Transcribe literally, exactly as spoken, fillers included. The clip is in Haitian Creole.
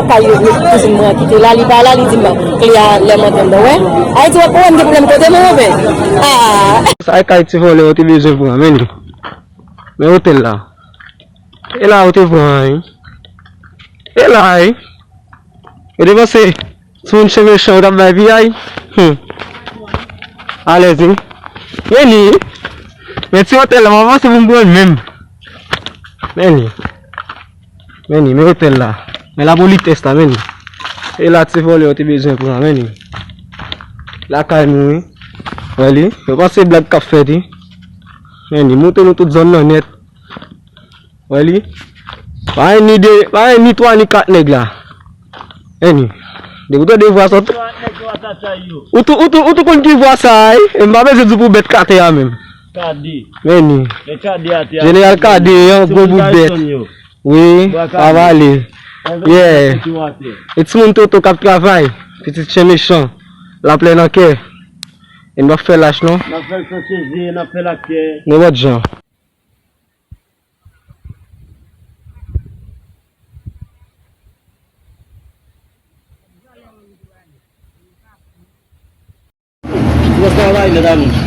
Kay yo, yo, kouzin mwen an kite la, li pa la, li di m kle a lè m antre anndan, wè. Ayiti, w ap wè m gen pwoblèm kote mwen, men. Ah! Sa e kay ti vòlè yo te bezwen pran, men li. Men otèl la. E la yo te pran, wi. E la, wi. Yo te panse, timoun chen mechan, yo t ap bay piyay. Hmm. Alèz, wi. Men li. Men ti otèl la, m avanse pou m pran l menm. Men li. Men li, men otèl la. Men lapolitès la, men li. E la ti vòlè yo te bezwen pran, men li. Lakay nou, wi. Wè li. Yo panse blag k ap fèt, wi. Men li. Montre nou tout zòn nan nèt. Wè li. Pa gen ni de, pa gen ni twa ni kat nèg la. Men li. Depi w tande vwa sa, ou tou, ou tou, ou tou konn ki vwa sa a, wi. E m pa bezwen di w pou bèt k atè a menm. Kade. Men li. Men kade atè a. Jeneral Kade, yon gwo bout bèt. Wi, pa pale. Yeah. E timoun Toto k ap travay. Pitit chen mechan. Laplè nan kè. E n p ap fè lach non. N ap fè l san sezi, n ap fè l ak kè. Nenpòt jan. Gwo travay, medam.